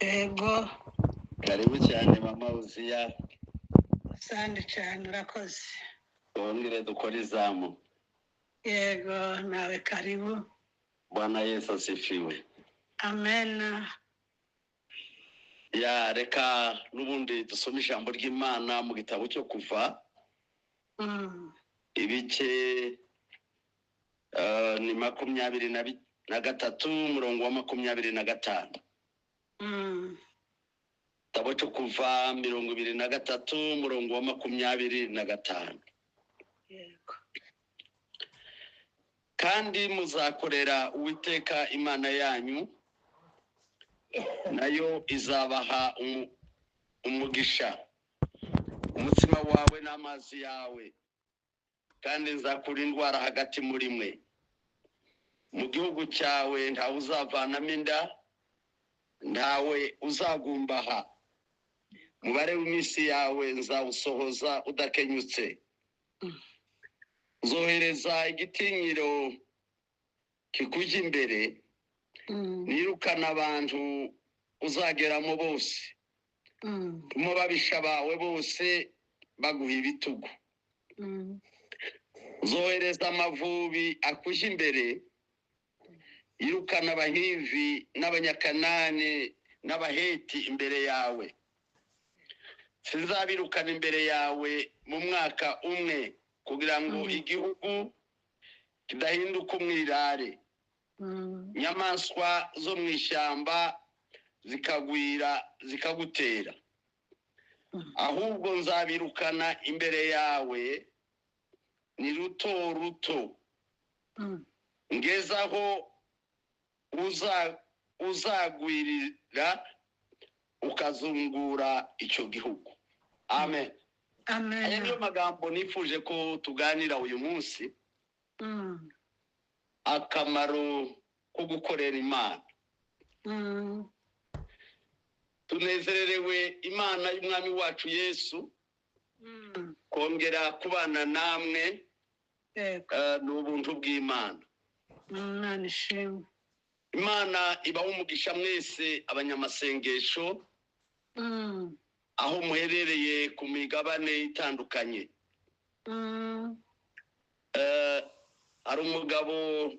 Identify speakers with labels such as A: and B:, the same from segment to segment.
A: Yego.
B: Karibu cyane, mama Uziya.
A: Asante cyane, urakoze.
B: Twongere dukore izamu.
A: Yego, nawe karibu.
B: Bwana Yesu asifiwe.
A: Amen.
B: Ya, reka n'ubundi dusome ijambo ry'Imana mu gitabo cyo Kuva, ibice ni 23, umurongo wa 25. Igitabo cyo Kuva 23, umurongo wa 25.
A: Yego.
B: Kandi muzakorera Uwiteka Imana yanyu, nayo izabaha umugisha, umutsima wawe n'amazi yawe, kandi nzakura indwara hagati muri mwe. Mu gihugu cyawe ntawe uzavanamo inda, ntawe uzagumbaha. Umubare w'iminsi yawe nzawusohoza udakenyutse. Nzohereza igitinyiro kikujya imbere, nirukana abantu uzageramo bose, mu babisha bawe bose baguha ibitugu. Nzohereza amavubi akujya imbere, yirukana Abahivi n'Abanyakanani n'Abaheti imbere yawe. Sinzabirukana imbere yawe mu mwaka umwe, kugira ngo igihugu kidahinduka umwirare, inyamaswa zo mu ishyamba zikagwira zikagutera. Ahubwo nzabirukana imbere yawe ni ruto ruto, ngezaho uzagwirira ukazungura icyo gihugu. Amen.
A: Amen.
B: Aya niyo magambo nifuje ko tuganira uyu munsi, akamaro ko gukorera Imana. Tunezererewe Imana y'Umwami wacu Yesu kongera kubana namwe.
A: Yego.
B: Ni ubuntu bw'Imana.
A: Imana ishimwe.
B: Imana ibaha umugisha mwese abanyamasengesho, aho muherereye ku migabane itandukanye. Hari umugabo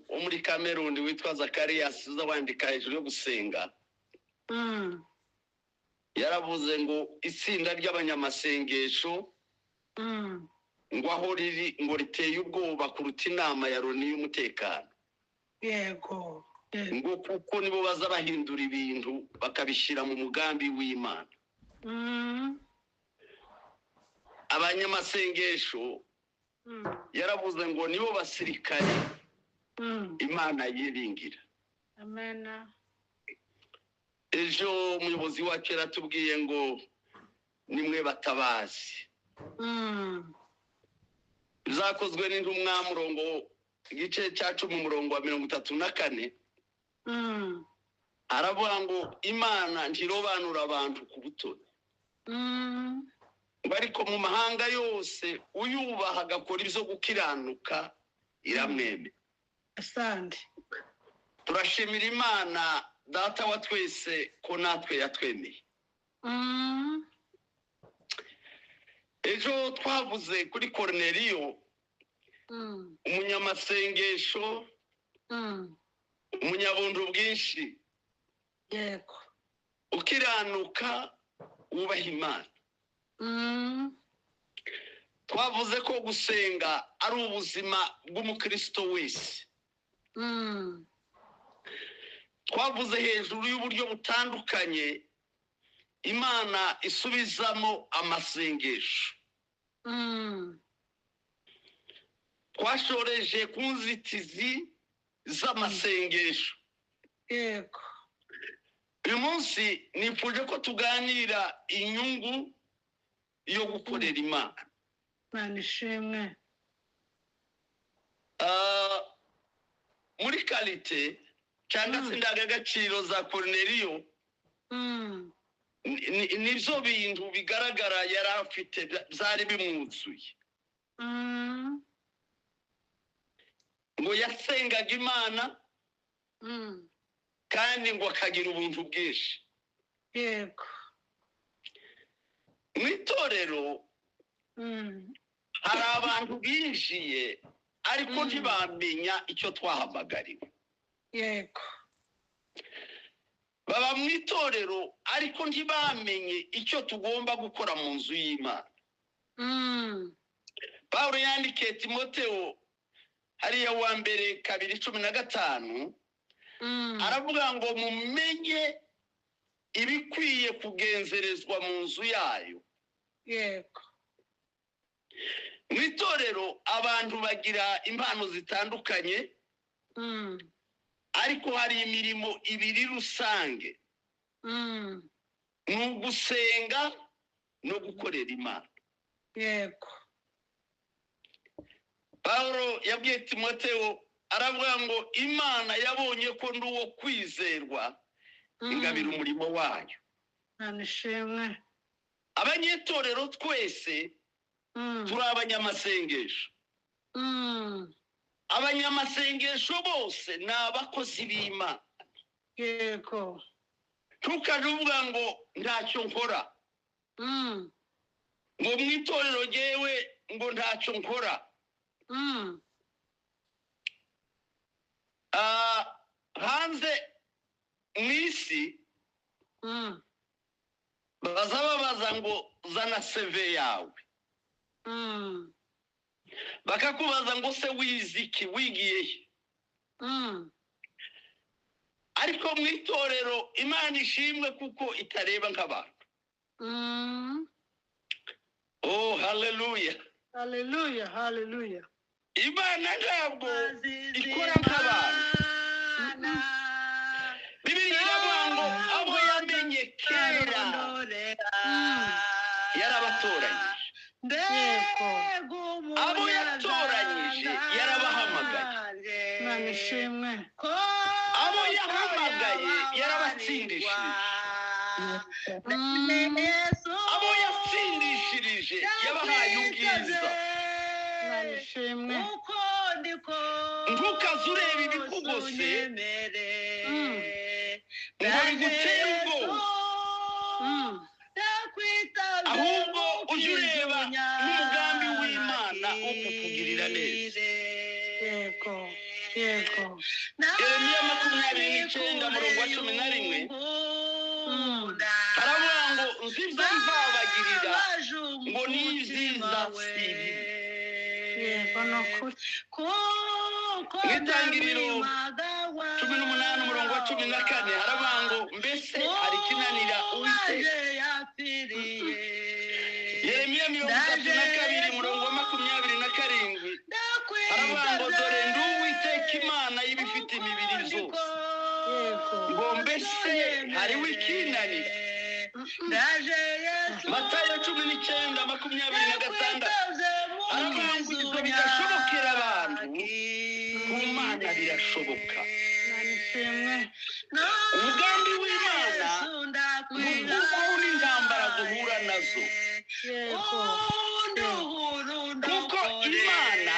B: wo muri Kameruni witwa Zakariyasi uza wandika hejuru yo gusenga. Yaravuze ngo itsinda ry'abanyamasengesho, ngo aho riri ngo riteye ubwoba kuruta inama ya Loni y'umutekano.
A: Yego. Yego.
B: Ngo kuko nibo baza bahindura ibintu bakabishyira mu mugambi w'Imana. Abanyamasengesho, yaravuze ngo nibo basirikare Imana yiringira.
A: Amen.
B: Ejo umuyobozi wacu yaratubwiye ngo nimwe batabazi. Zakozwe n'Intumwa, murongo igice cya 10, umurongo wa 34, aravuga ngo Imana ntirobanura abantu ku butoni, ngo ariko mu mahanga yose uyubaha agakora ibyo gukiranuka iramwemera.
A: Asante.
B: Turashimira Imana Data wa twese ko natwe yatwemeye. Ejo twavuze kuri Koroneliyo, umunyamasengesho, umunyabuntu bwinshi,
A: Yego.
B: ukiranuka, wubaha Imana. Twavuze ko gusenga ari ubuzima bw'umukristo wese. Twavuze hejuru y'uburyo butandukanye Imana isubizamo amasengesho. Twashoreje ku nzitizi z'amasengesho.
A: Yego.
B: Uyu munsi nifuje ko tuganira inyungu yo gukorera Imana.
A: Imana ishimwe.
B: Muri qualité cyangwa se indangagaciro za Koroneliyo, nibyo bintu bigaragara yari afite byari bimwuzuye. Ngo yasengaga Imana, kandi ngo akagira ubuntu bwinshi.
A: Yego.
B: Mu itorero hari abantu binjiye ariko ntibamenya icyo twahamagariwe.
A: Yego.
B: Baba mu itorero ariko ntibamenye icyo tugomba gukora mu nzu y'Imana. Pawulo yandikiye Timoteo hariya wa mbere 2:15, aravuga ngo mumenye ibikwiye kugenzerezwa mu nzu yayo.
A: Yego.
B: Mu itorero abantu bagira impano zitandukanye, ariko hari imirimo ibiri rusange. Ni ugusenga no gukorera Imana.
A: Yego.
B: Pawulo yabwiye Timoteo aravuga ngo Imana yabonye ko ndi uwo kwizerwa, ingabira umurimo wayo.
A: Imana ishimwe.
B: Abanyetorero twese turi abanyamasengesho. Abanyamasengesho bose ni abakozi b'Imana.
A: Yego.
B: Ntukaje uvuga ngo ntacyo nkora, ngo mu itorero jyewe ngo ntacyo nkora. Hanze mu isi baza babaza ngo zana CV yawe, bakakubaza ngo se wize iki, wigiye he? Ariko mu itorero Imana ishimwe kuko itareba nk'abantu. Oh, haleluya.
A: Haleluya, haleluya.
B: Imana ntabwo ikora nk'abantu. Bibiliya iravuga ngo abo yamenye kera yarabatoranyije.
A: Yego.
B: Abo yatoranyije yarabahamagaye.
A: Imana ishimwe.
B: Abo yahamagaye yarabatsindishirije. Abo yatsindishirije yabahaye ubwiza.
A: Imana ishimwe.
B: Ntukaze ureba ibikugose ngo bigutere ubwoba, ahubwo ujye ureba n'umugambi w'Imana wo kukugirira neza.
A: Yego. Yego.
B: Yeremiya 29:11 haravuga ngo nzi ibyo nzabagirira ngo ni ibyiza si ibibi.
A: Yego, ni ukuri.
B: Mu itangiriro 18:14 haravuga ngo mbese hari ikinanira Uwiteka? Yeremiya 32:27 haravuga ngo dore ndi Uwiteka Imana y'ibifite imibiri zose,
A: Yego.
B: ngo mbese hariho ikinanira? Matayo 19:26 haravuga ngo ibyo bidashobokera abantu, ku Mana birashoboka.
A: Imana ishimwe.
B: Umugambi w'Imana ni ugukubaho n'intambara duhura nazo,
A: Yego.
B: kuko Imana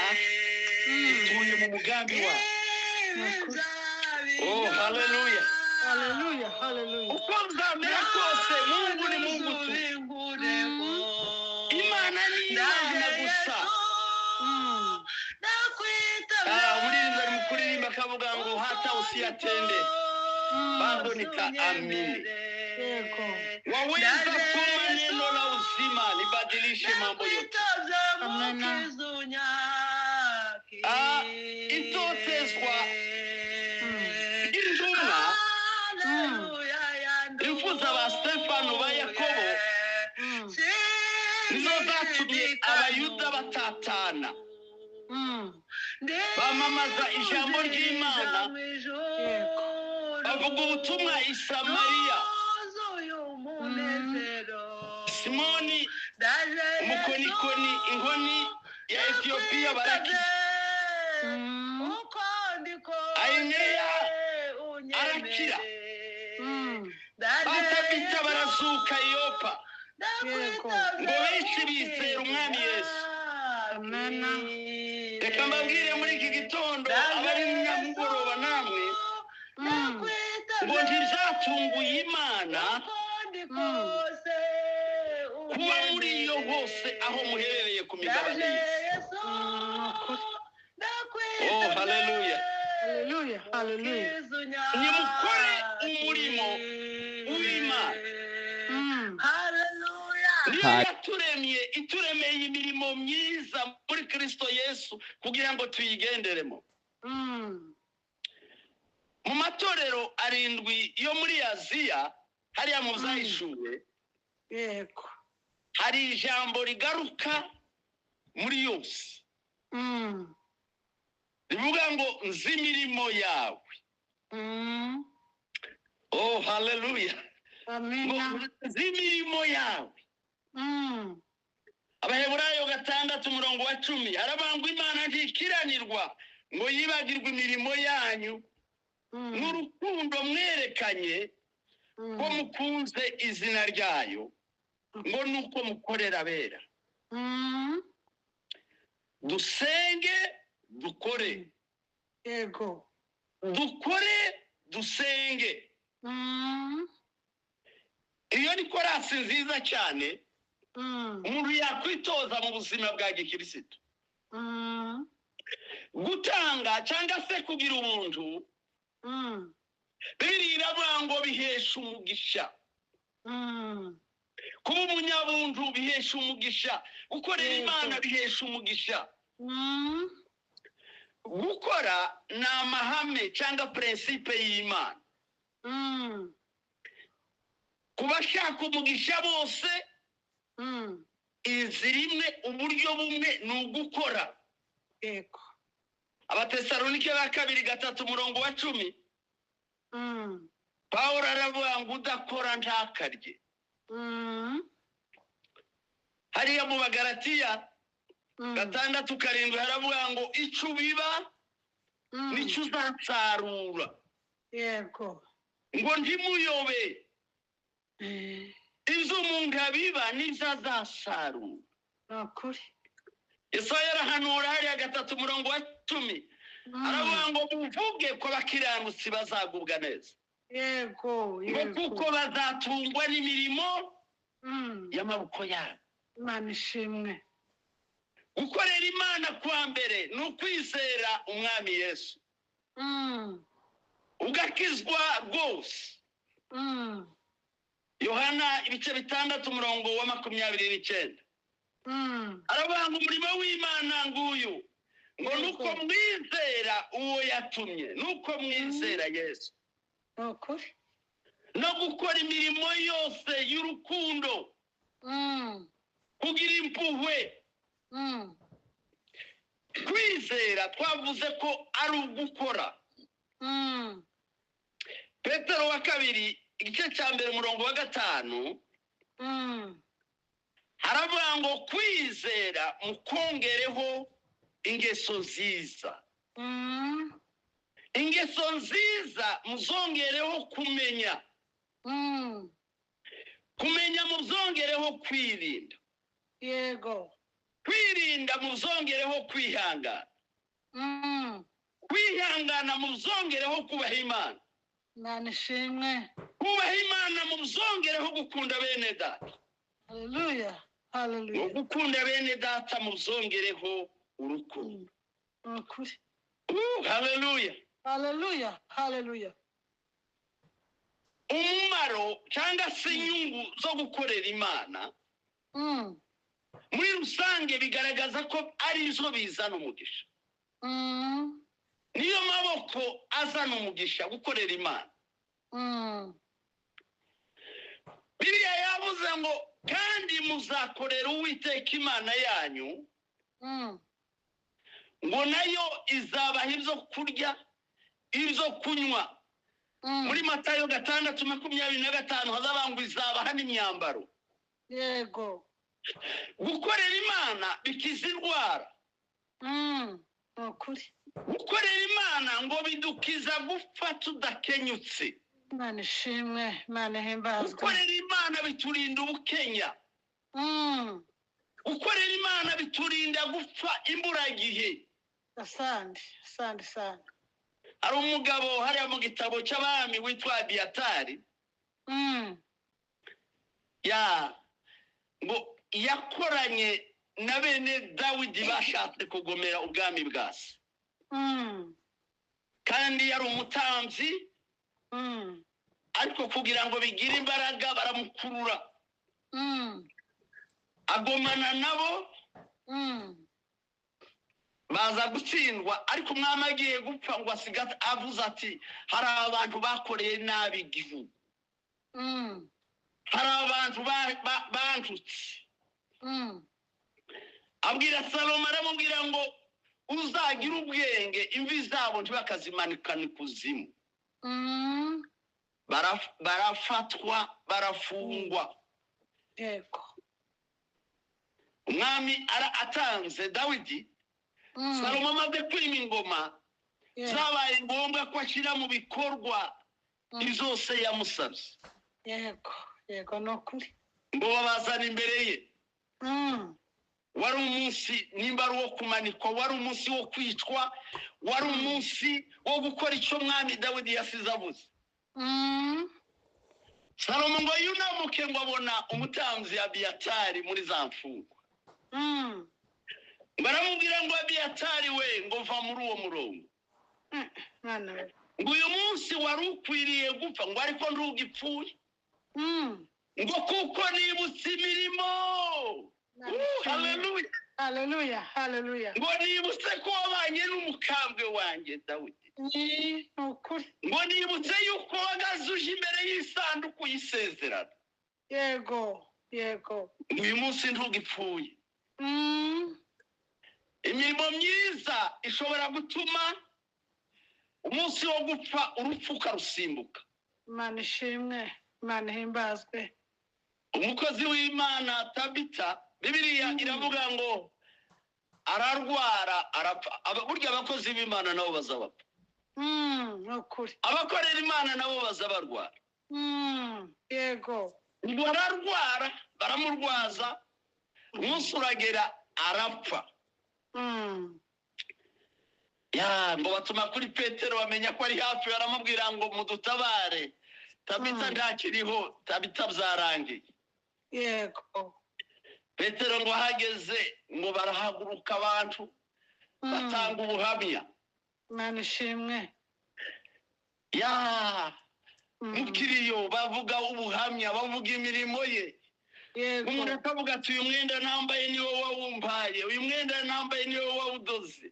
B: ituye mu mugambi wayo. Oh, haleluya.
A: Haleluya, haleluya.
B: Uko nzamera kose Mungu ni Mungu tu. Imana ni Imana gusa. Umuririmbyi ari mu kuririmba akavuga ngo hata usiyatende bado nitaamini.
A: Yego.
B: Waweza tuma neno la uzima libadilishe mambo yote.
A: Amena.
B: Itotezwa ry'intumwa, impfu za ba Stefano ba Yakobo nizo zatumye Abayuda batatana, bamamaza ijambo ry'Imana,
A: Yego.
B: bavuga ubutumwa i Samariya. Simoni umukonikoni, inkoni ya Etiyopiya barakiza. Ayineya arakira. Batabita barazuka i Yopa,
A: Yego.
B: ngo benshi bizera Umwami Yesu.
A: Amena.
B: Reka mbabwire muri iki gitondo abari nyamugoroba namwe, ngo ntizatunguye Imana Kuba muri yo hose aho muherereye ku migabane y'isi. Oh, haleluya!
A: Haleluya, haleluya.
B: Nimukore umurimo w'Imana. Niyo yaturemye, ituremeye imirimo myiza muri Kristo Yesu kugira ngo tuyigenderemo. Mu matorero arindwi yo muri Aziya, hariya mu Byahishuwe, hari ijambo rigaruka muri yose, rivuga ngo: "Nzi imirimo yawe." Oh, haleluya! Ngo
A: Amina.
B: nzi imirimo yawe. Abaheburayo 6 umurongo wa 10 haravuga ngo: "Imana ntikiranirwa ngo yibagirwe imirimo yanyu n'urukundo mwerekanye ko mukunze izina ryayo, ngo nuko mukorera abera." Dusenge, dukore. Dukore, dusenge. Iyo ni korasi nziza cyane umuntu yakwitoza mu buzima bwa gikirisitu. Gutanga cyangwa se kugira ubuntu, Bibiliya iravuga ngo bihesha umugisha. Kuba umunyabuntu bihesha umugisha, gukorera Imana bihesha umugisha. Gukora ni amahame cyangwa principe y'Imana. Ku bashaka umugisha bose, inzira imwe, uburyo bumwe ni ugukora. Abatesalonike ba kabiri 3 umurongo wa 10, Pawulo aravuga ngo: "Udakora ntakarye." Hariya mu Bagaratiya 6:7 haravuga ngo: "Icyo ubiba nicyo uzasarura." Ngo ntimuyobe, ibyo umuntu abiba nibyo azasarura.
A: Ni ukuri.
B: Yesaya arahanura hariya 3 umurongo wa 10, aravuga ngo: "Muvuge ko abakiranutsi bazagubwa neza," ngo "kuko bazatungwa n'imirimo y'amaboko yabo."
A: Imana ishimwe.
B: Gukorera Imana kwa mbere ni ukwizera Umwami Yesu, ugakizwa rwose. Yohana ibice 6 umurongo wa 29, aravuga ngo: "Umurimo w'Imana nguyu," ngo "nuko mwizera uwo yatumye," nuko mwizera Yesu.
A: Ni ukuri.
B: No gukora imirimo yose y'urukundo, kugira impuhwe. Kwizera twavuze ko ari ugukora. Petero wa kabiri igice cya 1 umurongo wa 5, haravuga ngo: "Kwizera mukongereho ingeso nziza, ingeso nziza muzongereho kumenya, kumenya muzongereho kwirinda, kwirinda muzongereho kwihangana, kwihangana muzongereho kubaha Imana,
A: Imana ishimwe.
B: kubaha Imana muzongereho gukunda bene data,
A: Haleluya.
B: no
A: Haleluya.
B: gukunda bene data muzongereho urukundo."
A: Ni ukuri.
B: Haleluya!
A: Haleluya, haleluya.
B: Umumaro cyangwa se inyungu zo gukorera Imana muri rusange bigaragaza ko ari zo bizana umugisha. Niyo maboko azana umugisha, gukorera Imana. Bibiliya yavuze ngo: "Kandi muzakorera Uwiteka Imana yanyu," ngo "nayo izabaha ibyo kurya, ibyo kunywa." Muri Matayo 6:25 hazaba ngo: "Izabaha n'imyambaro." Gukorera Imana bikiza indwara.
A: Ni ukuri.
B: Gukorera Imana ngo bidukiza gupfa tudakenyutse.
A: Imana ishimwe, Imana ihimbazwe.
B: Gukorera Imana biturinda ubukenya. Gukorera Imana biturinda gupfa imburagihe.
A: Asante, asante sana.
B: Hari umugabo hariya mu gitabo cy'Abami witwa Abiyatari. Ya, ngo yakoranye na bene Dawidi bashatse kugomera ubwami bwa se, kandi yari umutambyi, ariko kugira ngo bigire imbaraga baramukurura, agomana nabo, baza gutsindwa. Ariko umwami agiye gupfa ngo asiga avuze ati: "Hari abantu bakoreye nabi igihugu, hari abantu bantutse." Abwira Salomo, aramubwira ngo uzagire ubwenge, imvi zabo ntibakazimanikane ikuzimu. Barafatwa, barafungwa. Umwami atanze Dawidi, Salomo amaze kwima ingoma, zabaye ngombwa ko ashyira mu bikorwa izose yamusabye.
A: Yego yego, ni ukuri.
B: Ngo babazana imbere ye. Wari umunsi, nimba ari uwo kumanikwa, wari umunsi wo kwicwa, wari umunsi wo gukora icyo mwami Dawidi yasize avuze. Salomo ngo yunamuke, ngo abona umutambyi Abiyatari muri za mfungwa. Ngo aramubwira ngo: "Abiyatari we," ngo, "va muri uwo murongo."
A: Mwana we.
B: Ngo uyu munsi wari ukwiriye gupfa, ngo ariko ntugipfuye, ngo kuko nibutse imirimo. Haleluya.
A: Haleluya, haleluya.
B: Ngo nibutse ko wabanye n'umukambwe wanjye Dawidi,
A: ni ukuri.
B: Ngo nibutse yuko wahagaze uje imbere y'isanduku y'isezerano.
A: Yego yego.
B: Ngo uyu munsi ntugipfuye. Imirimo myiza ishobora gutuma umunsi wo gupfa urupfu ukarusimbuka.
A: Imana ishimwe, Imana ihimbazwe.
B: Umukozi w'Imana Tabita, Bibiliya iravuga ngo ararwara, arapfa. Burya abakozi b'Imana nabo bazabapfa.
A: Ni ukuri.
B: Abakorera Imana nabo baza barwara.
A: Yego.
B: Ngo ararwara, baramurwaza, umunsi uragera arapfa. Ya, ngo batuma kuri Petero, bamenya ko ari hafi, baramubwira ngo: "Mudutabare, Tabita ntakiriho, Tabita byarangiye." Petero ngo ahageze, ngo barahaguruka abantu, batanga ubuhamya.
A: Imana ishimwe.
B: Ya, mu kiriyo bavuga ubuhamya, bavuga imirimo ye. Umuntu akavuga ati: "Uyu mwenda nambaye niwo wawumpaye, uyu mwenda nambaye niwo wawudoze."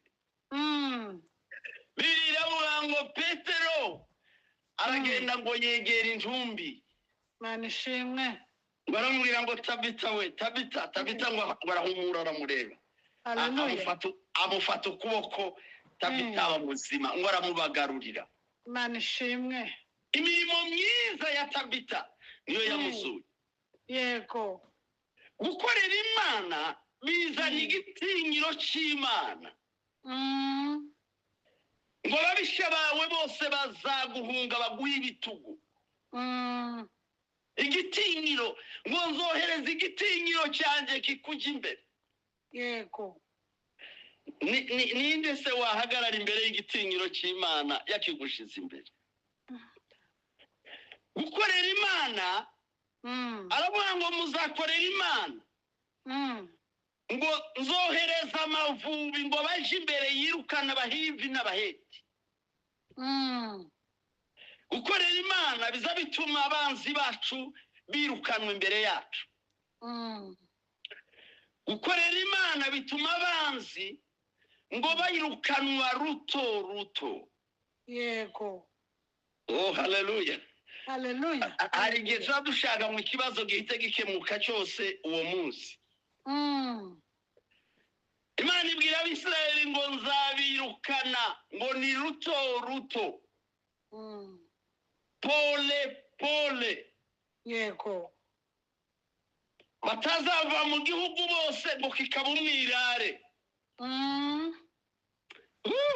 B: Bibiliya iravuga ngo Petero aragenda, ngo yegera intumbi.
A: Imana ishimwe.
B: Baramubwira ngo: "Tabita we, Tabita, Tabita!" Ngo barahumura, aramureba.
A: Haleluya.
B: Amufata ukuboko, Tabita aba muzima, ngo aramubagarurira.
A: Imana ishimwe.
B: Imirimo myiza ya Tabita niyo yamuzuye. Gukorera Imana bizana igitinyiro cy'Imana. Ngo ababisha bawe bose bazaguhunga, baguhe ibitugu. Igitinyiro, ngo nzohereza igitinyiro cyanjye kikujya imbere. Ninde se wahagarara imbere y'igitinyiro cy'Imana yakigushize imbere? Gukorera Imana, aravuga ngo muzakorera Imana, ngo nzohereza amavubi ngo baje imbere, yirukana Abahivi n'Abaheti. Gukorera Imana biza bituma abanzi bacu birukanwa imbere yacu. Gukorera Imana bituma abanzi ngo bayirukanwa ruto ruto. Oh, haleluya.
A: Haleluya.
B: Hari igihe tuba dushaka ngo ikibazo gihite gikemuka cyose uwo munsi. Imana ibwira Abisirayeli ngo nzabirukana, ngo ni ruto ruto, pole pole, batazava mu gihugu bose, ngo kikaba umwirare.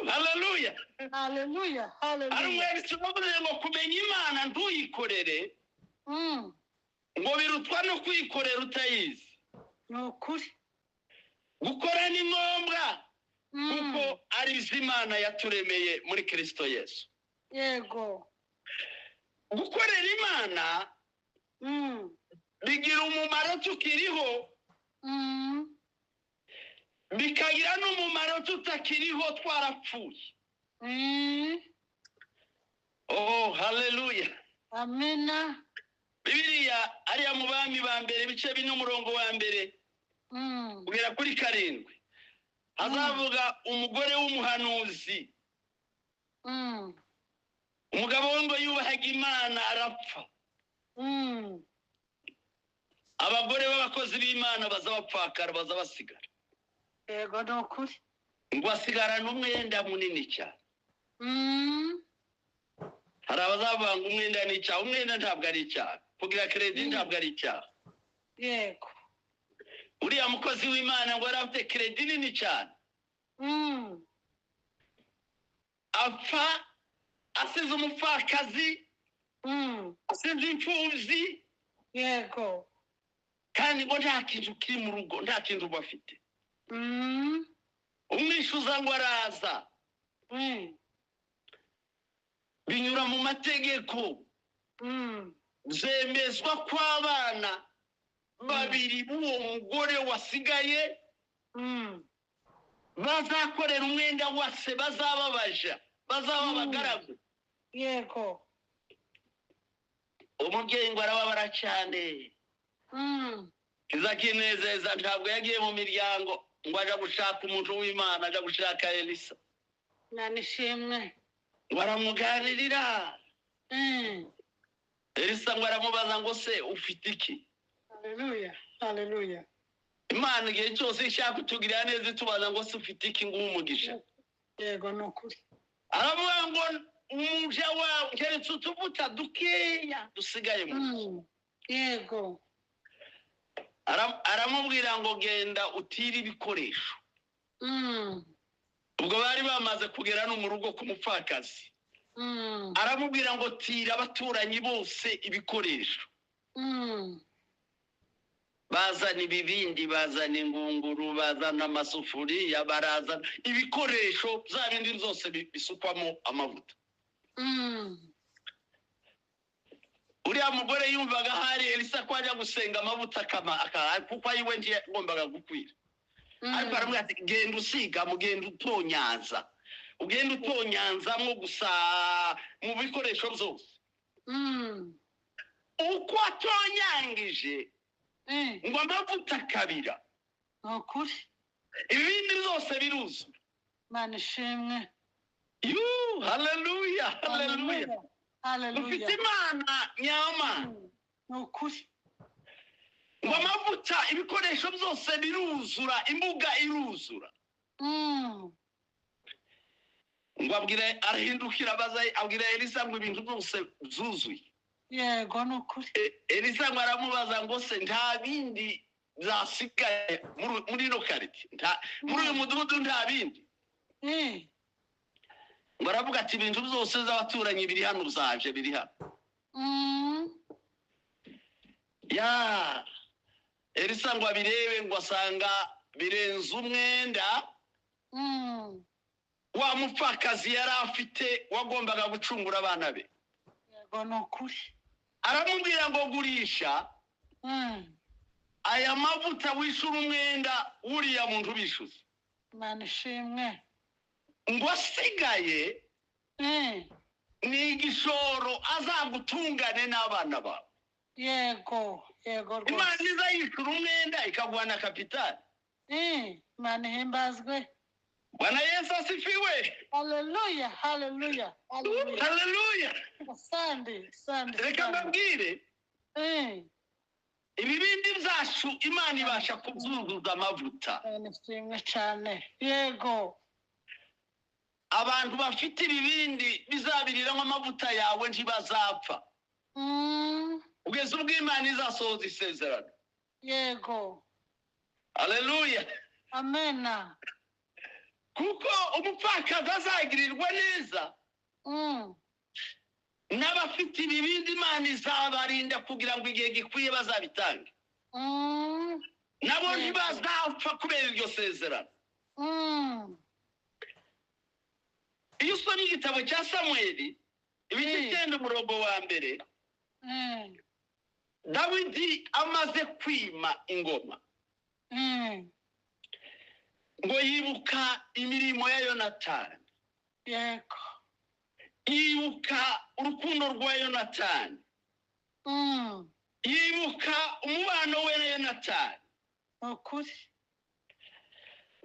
B: Haleluya.
A: Haleluya.
B: Hari
A: Haleluya.
B: umwanditsi wavuze ngo kumenya Imana ntuyikorere, ngo birutwa no kuyikorera utayizi.
A: Ni ukuri.
B: Gukora ni ngombwa, kuko ari byo Imana yaturemeye muri Kirisito Yesu. Gukorera Imana. Bigira umumaro tukiriho, bikagira n'umumaro tutakiriho, twarapfuye. Oh, haleluya!
A: Amena.
B: Bibiliya ariya mu Bami ba Mbere, ibice 4, umurongo wa 1 kugera kuri 7, hazavuga umugore w'umuhanuzi. Umugabo we ngo yubahaga Imana, arapfa. Abagore b'abakozi b'Imana baza bapfakara, baza basigara.
A: Yego, ni ukuri.
B: Ngo asigarane umwenda munini cyane. Hari abazavuga ngo umwenda ni icyaha. Umwenda ntabwo ari icyaha, kugira crédit ntabwo ari icyaha. Uriya mukozi w'Imana ngo yari afite crédit nini cyane. Apfa asize umupfakazi, asize imfubyi, kandi ngo nta kintu kiri mu rugo, nta kintu bafite. Umwishyuza ngo araza, binyura mu mategeko, zemezwa ko abana babiri b'uwo mugore wasigaye bazakorera umwenda wa se, bazababaja, bazaba abagaragu. Umubyeyi ngo arababara cyane. Kizakinezeza, ntabwo yagiye mu miryango ngo aja gushaka umuntu w'Imana, aja gushaka Elisa.
A: Imana ishimwe.
B: Ngo aramuganirira. Elisa ngo aramubaza ngo: "Se ufite iki?"
A: Haleluya, haleluya!
B: Imana igihe cyose ishaka kutugirira neza itubaza ngo: "Se ufite iki?" Nguhe umugisha.
A: Yego, ni ukuri.
B: Aravuga ngo: "Umuja wawe keretse utuvuta dukeya dusigaye mu nzu." Aramubwira ngo: "Genda utire ibikoresho." Ubwo bari bamaze kugera no mu rugo k'umupfakazi. Aramubwira ngo: "Tira abaturanyi bose ibikoresho." Bazana ibibindi, bazana ingunguru, bazana amasufuriya, barazana ibikoresho bya bindi byose bisukwamo amavuta. Uriya mugore yumvaga ahari Elisa ko ajya gusenga amavuta akama kuko ayiwe ntiyagombaga gukwira. Ariko aramubwira ati: "Genda usiga, mugenda utonyanza, ugenda utonyanzamo gusa mu bikoresho byose." Uko atonyangije ngo amavuta akabira,
A: Ni ukuri.
B: ibindi byose biruzura.
A: Imana ishimwe.
B: Yu, haleluya, haleluya!
A: Haleluya.
B: Dufite Imana nyamana.
A: Ni ukuri.
B: Ngo amavuta, ibikoresho byose biruzura, imbuga iruzura. Ngo abwira, arahindukira abaza, abwira Elisa ngo ibintu byose byuzuye.
A: Yego, ni ukuri.
B: Elisa ngo aramubaza ngo: "Se nta bindi byasigaye muri ino quartier, muri uyu mudugudu nta bindi?" Ngo aravuga ati: "Ibintu byose by'abaturanyi biri hano, byaje biri hano." Ya Elisa ngo abirebe, ngo asanga birenze umwenda wa mupfakazi yari afite wagombaga gucungura abana be.
A: Yego, ni ukuri.
B: Aramubwira ngo: "Gurisha aya mavuta, wishyura umwenda w'uriya muntu ubishyuza."
A: Imana ishimwe.
B: Ngo asigaye ni igishoro azagutungane n'abana bawe.
A: Yego
B: Imana
A: rwose.
B: iza yishyura umwenda, ikaguha na capital.
A: Imana ihimbazwe.
B: Bwana Yesu asifiwe!
A: Haleluya, haleluya, haleluya!
B: Haleluya!
A: Asante, asante.
B: Reka
A: Asante.
B: mbabwire, ibibindi byacu Imana ibasha kubyuzuza amavuta.
A: Imana ishimwe cyane, yego.
B: Abantu bafite ibibindi bizabiriramo amavuta yawe ntibazapfa kugeza ubwo Imana izasohoza isezerano. Haleluya!
A: Amena.
B: Kuko umupfakazi azagirirwa neza n'abafite ibibindi, Imana izabarinda kugira ngo igihe gikwiye bazabitange. Nabo ntibazapfa kubera iryo sezerano. Iyo usomye igitabo cya Samweli, ibice 9, umurongo wa 1. Dawidi amaze kwima ingoma, ngo yibuka imirimo ya Yonatani.
A: Yego.
B: Yibuka urukundo rwa Yonatani. Yibuka umubano we na Yonatani.
A: Ukuri.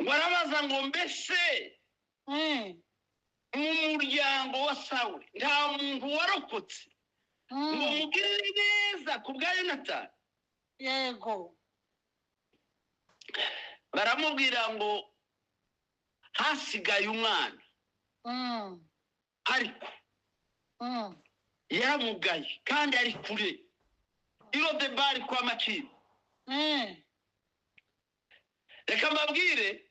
B: Ngo arabaza ngo mbese mu muryango wa Sawuli nta muntu warokotse ngo mugirire neza ku bwa Yonatani?
A: Yego.
B: Baramubwira ngo hasigaye umwana, ariko yaramugaye kandi ari kure, i Lodebari kwa Makiri. Reka mbabwire,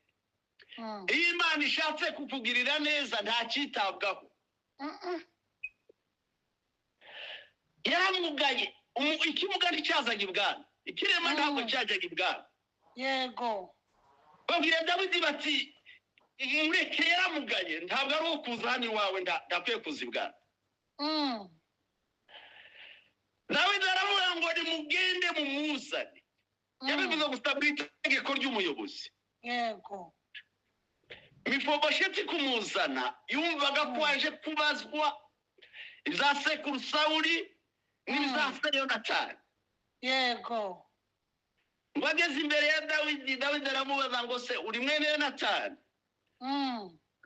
B: iyo Imana ishatse kukugirira neza nta cyitabwaho. Yaramugaye, ikimuga nticyazaga ibwami, ikirema ntabwo cyajyaga ibwami.
A: Yego.
B: Babwira Dawidi bati mureke, yaramugaye, ntabwo ari uwo kuza hano iwawe, ndakwiye kuza ibwami. Dawidi aravuga ngo nimugende mumuzane. Yabivuze gusa mu itegeko ry'umuyobozi.
A: Yego.
B: Mefibosheti kumuzana yumvaga ko aje kubazwa ibya sekuru Sawuli n'ibya se Yonatani.
A: Yego.
B: Ngo ageze imbere ya Dawidi, Dawidi aramubaza ngo se uri mwene Yonatani?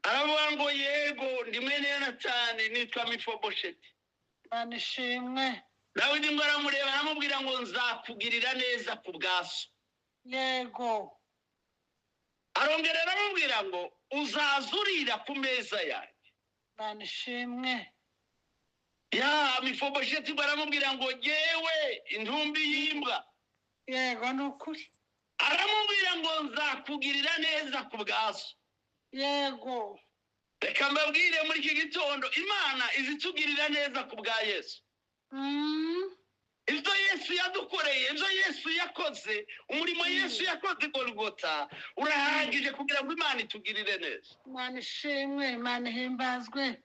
B: Aravuga ngo yego, ndi mwene Yonatani, nitwa Mefibosheti.
A: Imana ishimwe.
B: Dawidi ngo aramureba, aramubwira ngo nzakugirira neza ku bwa so.
A: Yego.
B: Arongera aramubwira ngo uzaza urira ku meza yanjye.
A: Imana ishimwe.
B: Ya Mefibosheti ngo aramubwira ngo yewe intumbi y'imbwa.
A: Yego, ni ukuri.
B: Aramubwira ngo nzakugirira neza ku bwa so.
A: Yego.
B: Reka mbabwire muri iki gitondo, Imana izitugirira neza ku bwa Yesu. Ibyo Yesu yadukoreye, ibyo Yesu yakoze, umurimo Yesu yakoze i Golgota urahagije kugira ngo Imana itugirire neza.
A: Imana ishimwe, Imana ihimbazwe.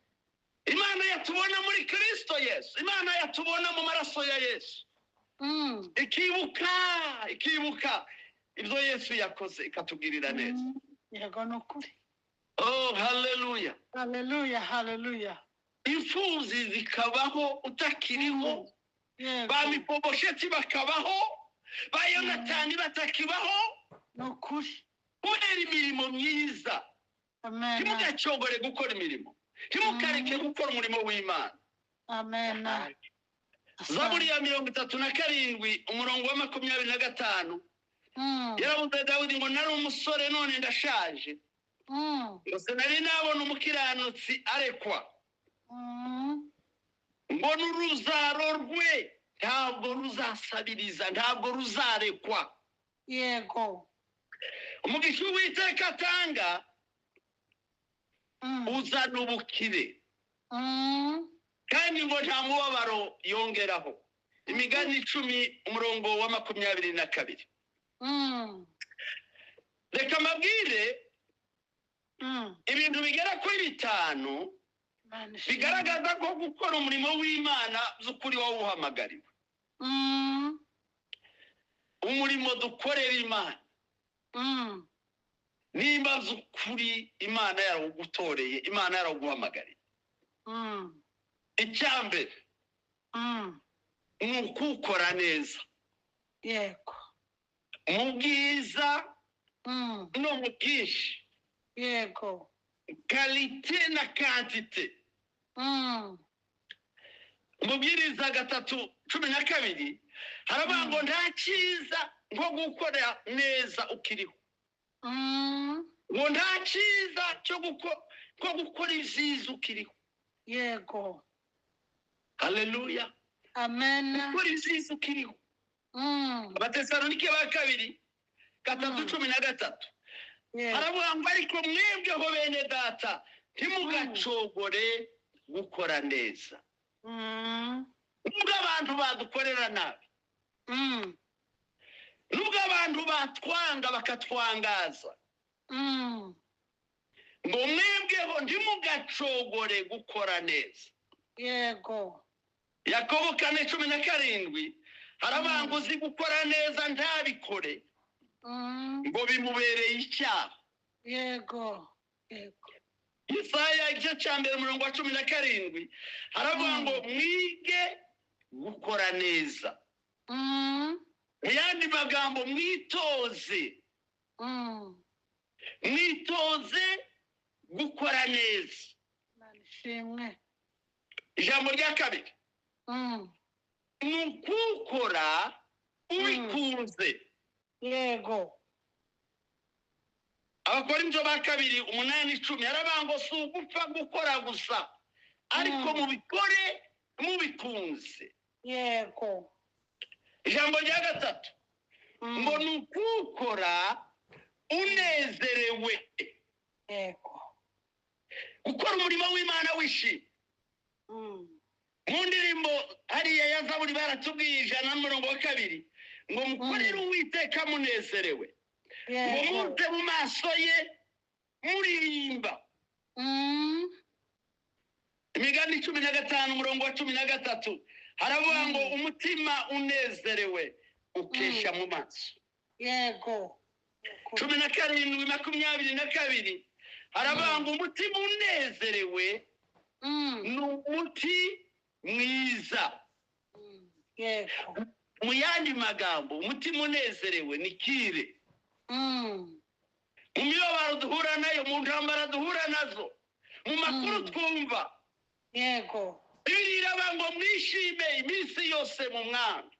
B: Imana yatubona muri Kristo Yesu, Imana yatubona mu maraso ya Yesu, ikibuka ikibuka ibyo Yesu yakoze, ikatugirira neza.
A: Yego, ni ukuri.
B: Oh, haleluya!
A: Haleluya, haleluya.
B: Imfubyi zikabaho utakiriho,
A: Yego.
B: ba Mefibosheti bakabaho, ba Yonatani batakibaho,
A: Ni ukuri.
B: kubera imirimo myiza.
A: Amen.
B: Ntimugacogore gukora imirimo, ntimukareke gukora umurimo w'Imana.
A: Amen.
B: Zaburi ya 37 umurongo wa 25, yarabuze Dawidi ngo nari umusore none ndashaje, ngo sinari nabona umukiranutsi arekwa, ngo n'uruzaro rwe ntabwo ruzasabiriza, ntabwo ruzarekwa.
A: Yego.
B: Umugisha Uwiteka atanga uzana ubukire, kandi ngo nta mubabaro yongeraho. Imigani 10 umurongo wa 22. Reka mbabwire ibintu bigera kuri 5
A: Imana ishimwe.
B: bigaragaza ko gukora umurimo w'Imana by'ukuri wawuhamagariwe. Umurimo dukorera Imana, nimba by'ukuri Imana yarawugutoreye, Imana yarawuguhamagariye, icya mbere ni ukuwukora neza
A: Yego.
B: mu bwiza no mu bwinshi,
A: Yego.
B: qualité na quantité. Umubwiriza 3:12 haravuga ngo nta cyiza nko gukora neza ukiriho, ngo nta cyiza cyo nko gukora ibyiza ukiriho.
A: Yego.
B: Haleluya!
A: Amen.
B: Gukora ibyiza ukiriho. Abatesalonike ba kabiri 3 13, haravuga ngo ariko mwebweho bene data, ntimugacogore gukora neza, nubwo abantu badukorera nabi, nubwo abantu batwanga bakatwangaza, ngo mwebweho ntimugacogore gukora neza.
A: Yego.
B: Yakobo 4:17. Harabanga uzi gukora neza ntabikore ngo bimubereye icyaha.
A: Yego, yego.
B: Isaya igice cya 1 umurongo wa 17 haravuga ngo mwige gukora neza. Mu yandi magambo mwitoze. Mwitoze gukora neza.
A: Ishimwe.
B: Ijambo rya kabiri ni ukukora ubikunze.
A: Yego.
B: Abakorinto ba kabiri 8:10 haravuga ngo si ugupfa gukora gusa, ariko mubikore mubikunze.
A: Yego.
B: Ijambo rya gatatu ngo ni ukukora unezerewe.
A: Yego.
B: Gukora umurimo w'Imana wishimye. Mu ndirimbo hariya ya Zaburi baratubwiye 102 ngo mukorere Uwiteka munezerewe, ngo muze mu maso ye muririmba. Imigani 15 umurongo wa 13 haravuga ngo umutima unezerewe ukesha mu maso.
A: Yego.
B: 17:22 haravuga ngo umutima unezerewe ni umuti mwiza.
A: Yego.
B: Mu yandi magambo umutima unezerewe ni kire. Mu mibabaro duhura nayo, mu ntambara duhura nazo, mu makuru twumva.
A: Yego.
B: Bibiliya iravuga ngo mwishime iminsi yose mu Mwami.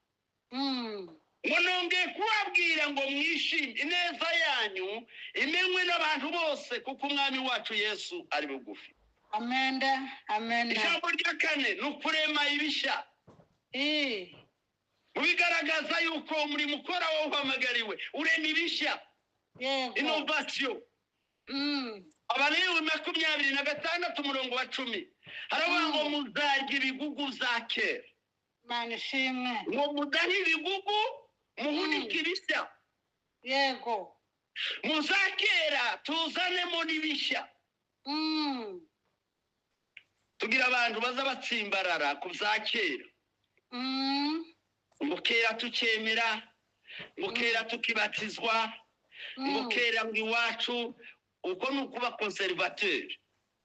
B: Ngo nongeye kubabwira ngo mwishime, ineza yanyu imenywe n'abantu bose, kuko Umwami wacu Yesu ari bugufi.
A: Amen. Amen.
B: Ijambo rya kane ni ukurema ibishya. Mu bigaragaza yuko umurimo ukora wowe uhamagariwe, urema ibishya.
A: Yego.
B: Innovation. Abalewi 26 umurongo wa 10 haravuga ngo muzarya ibigugu bya kera.
A: Imana ishimwe.
B: Ngo mudahe ibigugu muhunike ibishya.
A: Yego.
B: Muzakera tuzanemo n'ibishya. Tugira abantu baza batsimbarara ku bya kera. Ngo kera tukemera, ngo kera tukibatizwa, ngo kera ngo iwacu, uko ni ukuba conservateur.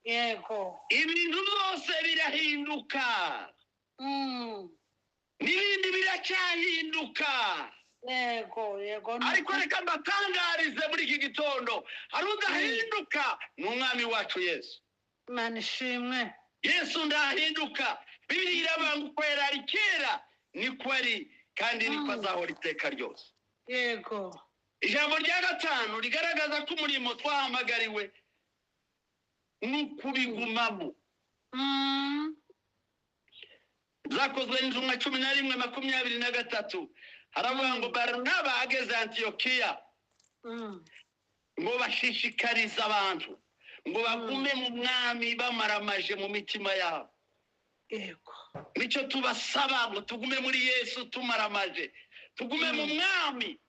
A: Yego.
B: Ibintu byose birahinduka. N'ibindi biracyahinduka.
A: Yego, yego.
B: Ariko reka mbatangarize muri iki gitondo, hari udahinduka, ni Umwami wacu Yesu.
A: Imana ishimwe.
B: Yesu ndahinduka. Bibiliya iravuga ngo uko yari ari kera niko ari, kandi niko azahora iteka ryose.
A: Yego.
B: Ijambo rya gatanu rigaragaza ko umurimo twahamagariwe ni ukubigumamo. Zakozwe n'intumwa 11:23 haravuga ngo Barinaba ageze Antiyokiya ngo bashishikarize abantu ngo bagume mu Mwami bamaramaje mu mitima yabo.
A: Yego.
B: Nicyo tubasaba, ngo tugume muri Yesu tumaramaje, tugume mu Mwami.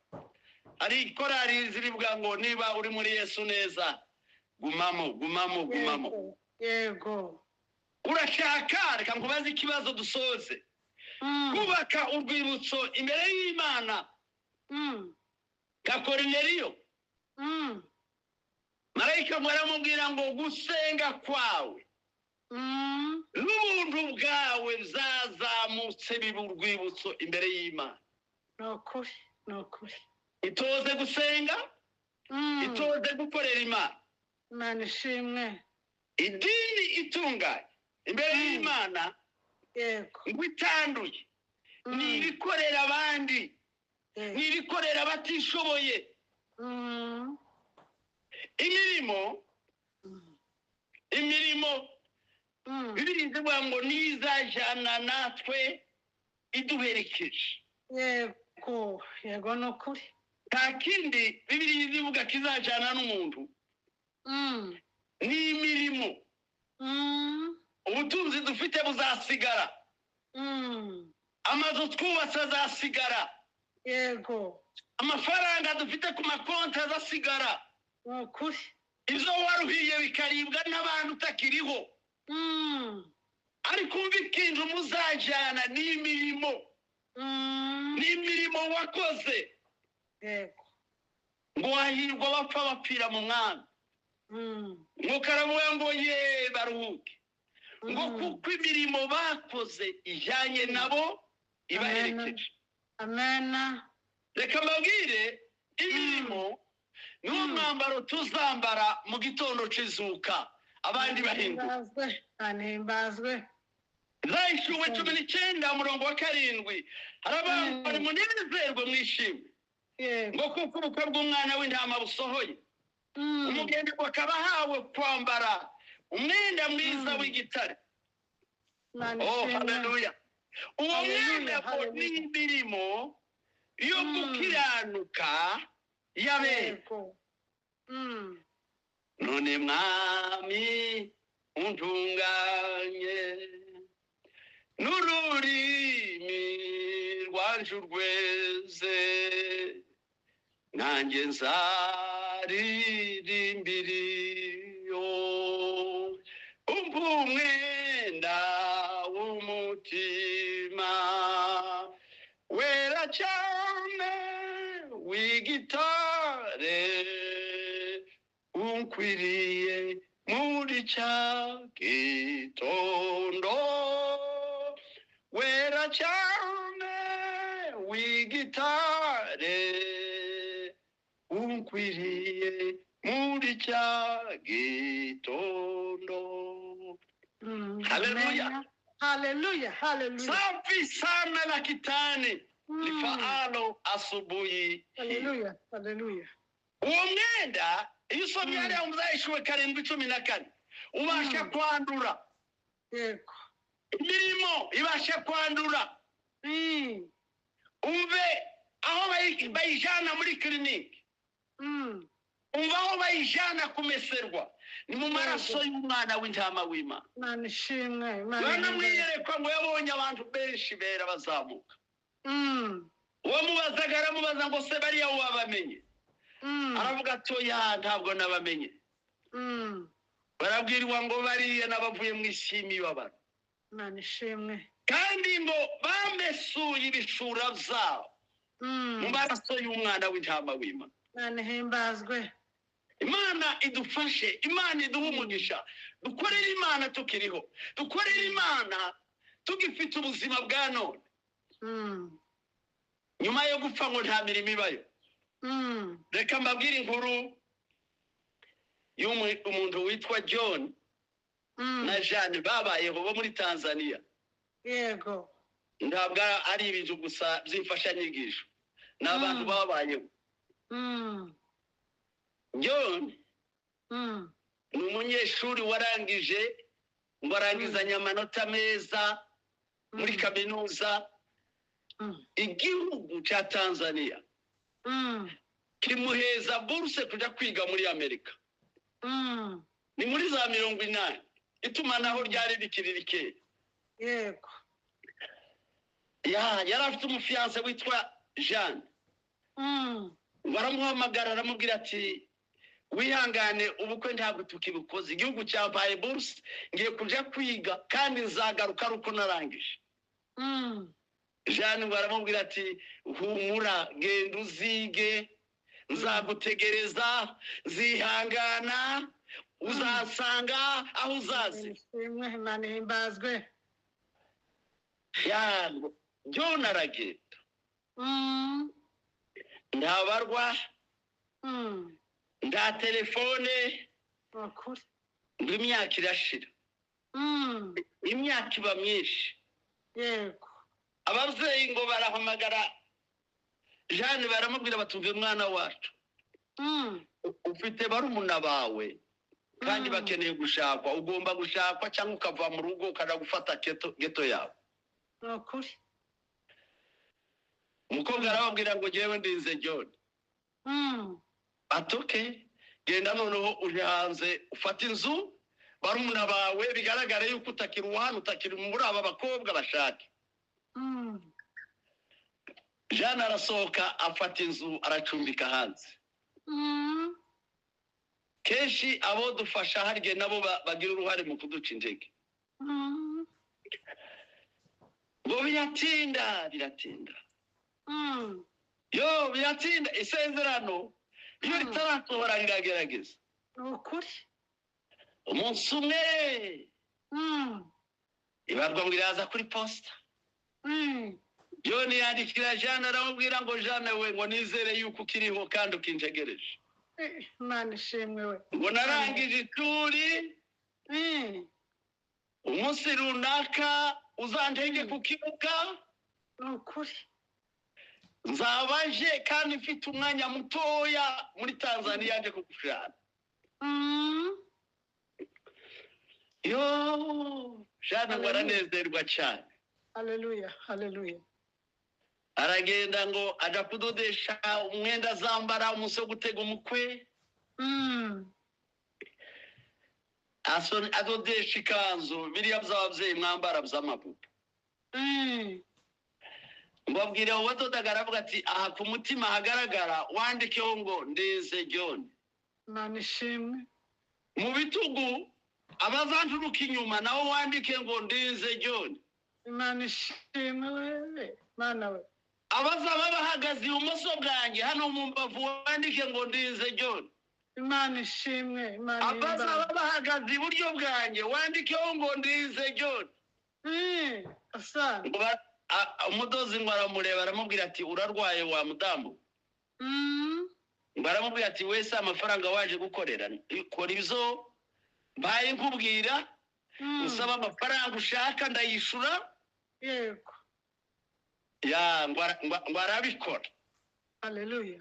B: Hari korari zirivuga ngo niba uri muri Yesu neza, gumamo, gumamo, gumamo.
A: Yego.
B: Urashaka, reka nkubaze ikibazo dusoze. Kubaka urwibutso imbere y'Imana nka Korneliyo. Marayika ngo aramubwira ngo gusenga kwawe n'ubuntu bwawe byazamutse biba urwibutso imbere y'Imana.
A: Ni ukuri, ni ukuri.
B: Itoze gusenga, itoze gukorera Imana.
A: Imana ishimwe.
B: Idini itunganye imbere y'Imana
A: Yego.
B: ngo itanduye, ni ibikorera abandi, ni ibikorera abatishoboye. Imirimo, imirimo Bibiliya ivuga ngo nizajyana natwe iduherekeje.
A: Yego, yego, ni ukuri.
B: Nta kindi Bibiliya ivuga kizajyana n'umuntu, ni imirimo. Ubutunzi dufite buzasigara, amazu twubatse azasigara.
A: Yego.
B: Amafaranga dufite ku makonti azasigara.
A: Ni ukuri.
B: Ibyo waruhiye bikaribwa n'abantu utakiriho. Ariko umva ikintu muzajyana ni imirimo. N'imirimo wakoze.
A: Yego.
B: Ngo hahirwa abapfa bapfira mu mwami. Ngo karavuga ngo ye baruhuke, ngo kuko imirimo bakoze ijyanye nabo ibaherekeje.
A: Amena.
B: Reka mbabwire, imirimo niwo mwambaro tuzambara mu gitondo c'izuka, abandi bahinduka.
A: Himbazwe.
B: Zahishuwe 19 umurongo wa 7, haravuga ngo nimunezerwe mwishime,
A: Yego.
B: ngo kuko ubukwe bw'umwana w'intama busohoye, umugeni akaba ahawe kwambara umwenda mwiza w'igitare.
A: Imana
B: Oh,
A: ishimwe.
B: haleluya! Uwo
A: Haleluya,
B: mwenda ngo
A: haleluya.
B: ni imirimo yo gukiranuka y'abera.
A: Yego.
B: None mwami untunganye n'ururimi rwanje urweze, nanjye nzaririmbiriyo. Umpa umwenda w'umutima wera cyane w'igitare, unkwiriye muri cya gitondo, wera cyane w'igitare, unkwiriye muri cya gitondo. Haleluya.
A: Amena. Haleluya, haleluya.
B: Safi sana la kitani lifaalo asubuhi hii.
A: Haleluya, haleluya.
B: Uwo mwenda, iyo usomye hariya mu Byahishuwe 7:14, ubasha kwandura.
A: Yego.
B: Imirimo ibasha kwandura. Umve aho bayijana muri kirinike, umva aho bayijana kumeserwa, ni mu maraso y'umwana w'intama w'Imana.
A: Imana ishimwe, Imana
B: Yohana
A: ihimbaze.
B: mwiyerekwa ngo yabonye abantu benshi bera bazamuka. Uwamubazaga aramubaza ngo se bariya wabamenye? Aravuga ati oya, ntabwo nabamenye. Barabwirwa ngo bariya n'abavuye mu isi y'imibabaro,
A: Imana ishimwe.
B: kandi ngo bamesuye ibishura byabo mu maraso y'umwana w'intama w'Imana.
A: Imana ihimbazwe.
B: Imana idufashe, Imana iduhe umugisha, dukorere Imana tukiriho, dukorere Imana tugifite ubuzima bwa none. Nyuma yo gupfa ngo nta mirimo ibayo. Reka mbabwire inkuru y'umuntu witwa John na Jeanne babayeho bo muri Tanzania.
A: Yego.
B: Ntabwo ari ibintu gusa by'imfashanyigisho, ni abantu babayeho. John ni umunyeshuri warangije, ngo arangizanye amanota meza muri kaminuza. Igihugu cya Tanzania kimuheza buruse kujya kwiga muri Amerika. Ni muri za 80, itumanaho ryari rikiri rikeya.
A: Yego.
B: Ya, yari afite umufiancé witwa Jeanne. Baramuhamagara, aramubwira ati wihangane, ubukwe ntabwo tukibukoze, igihugu cyampaye buruse, ngiye kuja kwiga kandi nzagaruka ari uko narangije. Jeanne ngo aramubwira ati humura, genda uzige, nzagutegereza, nzihangana, uzasanga aho uzazi.
A: Imana ishimwe, Imana ihimbazwe.
B: Ya, John aragenda, ntabarwa, nta telefone.
A: Ukuri.
B: Ngo imyaka irashira, imyaka iba myinshi.
A: Yego.
B: Ababyeyi ngo barahamagara Jeanne, baramubwira batumve mwana wacu, ufite barumuna bawe kandi bakeneye gushakwa, ugomba gushakwa cyangwa ukava mu rugo ukajya gufata ghetto yawe.
A: Ni ukuri.
B: Umukobwa arababwira ngo ngewe ndinze John. Ati okay, genda noneho uje hanze ufate inzu, barumuna bawe bigaragare yuko utakiri uwa hano, utakiri muri aba bakobwa bashake. Jeanne arasohoka, afata inzu, aracumbika hanze. Kenshi abo dufasha harya nabo bagira uruhare mu kuduca intege. Ngo Ngo biratinda, biratinda. Yo, biratinda. Isezerano iyo ritarasohora riragerageza.
A: Ni ukuri.
B: Umunsi umwe ibarwa ngo iraza kuri posita. John yandikira Jeanne, aramubwira ngo: "Jeanne we," ngo, "nizere yuko ukiriho kandi ukintegereje."
A: Imana ishimwe we.
B: Ngo: "Narangije ishuri, umunsi runaka uzantege ku kibuga.
A: Ni ukuri.
B: Nzaba nje kandi mfite umwanya mutoya muri Tanzania, nje kugushana." Yo, Jeanne ngo aranezerwa cyane.
A: Haleluya, haleluya.
B: Aragenda ngo aja kudodesha umwenda azambara umunsi wo gutega umukwe. Adodesha ikanzu, biriya by'ababyeyi mwambara by'amabubu. Ngo abwira uwadodaga, aravuga ati: "Aha ku mutima hagaragara wandikeho ngo Ndeze John.
A: Imana ishimwe.
B: Mu bitugu abazanturuka inyuma naho wandike ngo Ndeze John.
A: Imana ishimwe we, Mana we.
B: Abazaba bahagaze ibumoso bwanjye hano mu mbavu wandike ngo Ndeze John.
A: Imana ishimwe, Imana
B: Abazaba
A: ihimbaze.
B: bahagaze iburyo bwanjye wandikeho ngo Ndeze John."
A: Asante.
B: Ngo umudozi ngo aramureba, aramubwira ati: "Urarwaye wa mudamu?" Ngo aramubwira ati: "Wese amafaranga waje gukorera, kora ibyo mbaye nkubwira. Usaba amafaranga ushaka ndayishura." Ya, ngo arabikora.
A: Haleluya.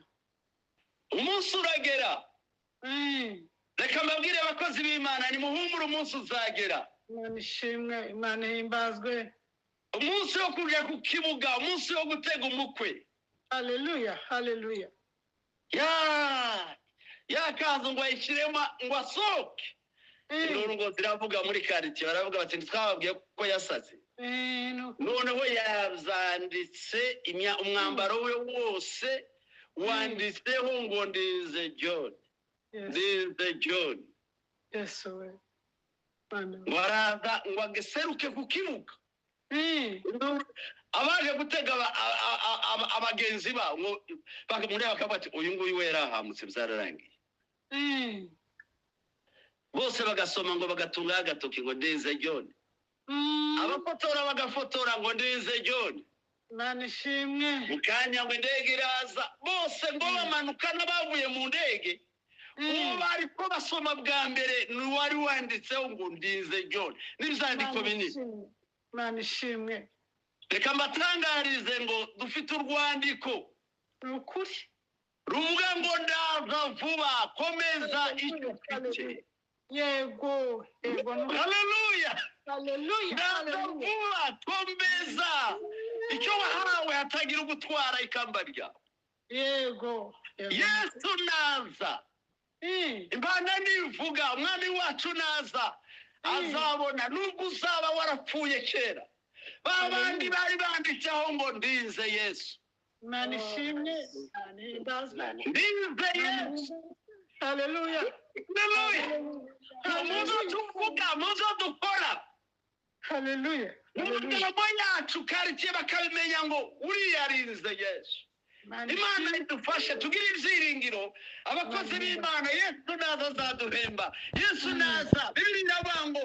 B: Umunsi uragera. Reka mbabwire abakozi b'Imana, nimuhumure, umunsi uzagera.
A: Imana ishimwe, Imana ihimbazwe.
B: Umunsi wo kujya ku kibuga, umunsi wo gutega umukwe.
A: Haleluya, haleluya.
B: Ya ya kanzu ngo ayishyiremo ngo asohoke. Induru ngo ziravuga muri karitsiye, baravuga bati: "Ntitwababwiye ko yasaze?" Noneho yazanditse umwambaro we wose wanditseho ngo Ndize John. Ndize John.
A: Yesu we, Mana we.
B: Ngo araza ngo ageseruke ku kibuga. Abaje gutega abagenzi ba ngo bakamureba bakavuga ati: "Uyu nguyu we yarahamutse, byararangiye." Bose bagasoma ngo bagatungaho agatoki ngo Ndize John. Abafotora bagafotora ngo Ndize John.
A: Imana ishimwe.
B: Mu kanya ngo indege iraza, bose ngo bamanuka n'abavuye mu ndege, uwo bari ko basoma bwa mbere ni uwari wanditseho ngo Ndize John n'ibyandiko
A: Imana
B: binini.
A: ishimwe. Imana ishimwe.
B: Reka mbatangarize ngo dufite urwandiko
A: Ni ukuri.
B: ruvuga ngo: "Ndaza vuba, komeza icyo ufite."
A: Yego, yego.
B: Haleluya.
A: Haleluya.
B: "Ndaza
A: Haleluya.
B: vuba, komeza icyo wahawe, hatagira ugutwara ikamba ryawe."
A: Yego, yego.
B: Yesu naza, Imana nivuga, Umwami wacu naza, azabona nubwo uzaba warapfuye kera, ba bandi bari banditseho ngo Ndinze Yesu.
A: Imana ishimwe, Imana ihimbazwe.
B: Ndinze Yesu.
A: Haleluya.
B: Haleluya. Muzo tuvuga, muzo dukora,
A: Haleluya.
B: mu magambo yacu, karitsiye bakabimenya ngo uriya arinze Yesu.
A: Imana
B: Imana
A: ishimwe.
B: idufashe tugire ibyiringiro, abakozi b'Imana. Yesu naza azaduhemba. Yesu naza, Bibiri iravuga ngo: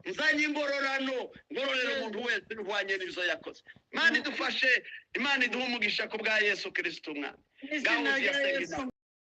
B: "Nzanye ingororano, ngororera umuntu wese urwanye n'ibyo yakoze." Imana idufashe, Imana iduhe umugisha ku bwa Yesu Kirisito Umwami.
A: Izina
B: Ngaho
A: rya
B: uziyasenga.
A: Yesu.
B: Imana.